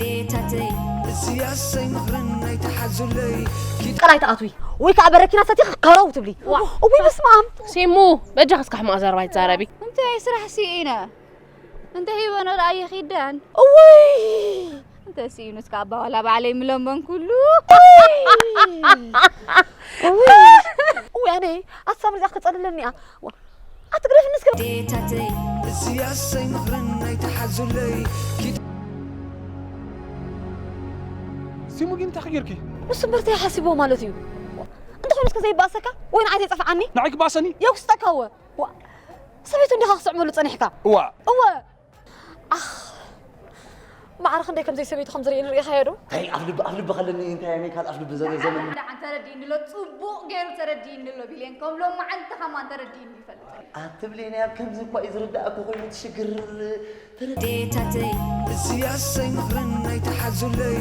ዴታተይ እዚ ኣሰይ ምኽርን ኣይትሓዙለይ። ቃል ኣይትኣትዊ ወይ ከዓ በረኪና ሰቲኺ ከረው ትብሊ። እውይ በስመ ኣብ። ሲሙ በጃ እስካ ሕማቕ ዘረባ ይዛረቢ። እንታይ ስራሕ ሲኢነ እንተ ሂበኖ ደኣ ይኺደን እውይ እንተ ሲኢኑ እስካ ኣባዋላ ባዕለይ ምለመን ኩሉ እውይ ኣነ ኣሳምሪ ዛክ ተጸልለኒ እያ። ኣትግረፍኒ እስከ ዴታተይ እዚ ኣሰይ ምኽርን ኣይትሓዙለይ። ሲሙ ግን እንታይ ጌርኪ? ንሱ እምበር እንታይ ሓሲብዎ ማለት እዩ። እንተኾነ እስከ ዘይባእሰካ ወይ ንዓይ ዘይጸፍዓኒ ንዓይ ክባእሰኒ? የውስጠካወ ሰበይቱ እንዲኻ ክስዕመሉ ጸኒሕካ እዋ እወ ኣኽ ማዕረ ክንደይ ከምዘይ ሰበይቱ ከም ዝርኢ ንርእኻዮ ዶ እንታይ ኣፍልቢ ኣፍልቢ ከለኒ እንታይ ኣመይ ካብ ኣፍልቢ ዘበ ዘመን ደሓን ተረዲእኒ ኣሎ ጽቡቕ ገይሩ ተረዲእኒ ኣሎ ቢልየን ከም ሎማዓንቲ ከማን ተረዲእኒ ይፈልጥ ኣትብሌን ኣብ ከምዚ እኳ እዩ ዝርዳእኩ ኮይኑ ትሽግር ዴታተይ እዚ ኣሰይ ምኽርን ኣይትሓዙለይ።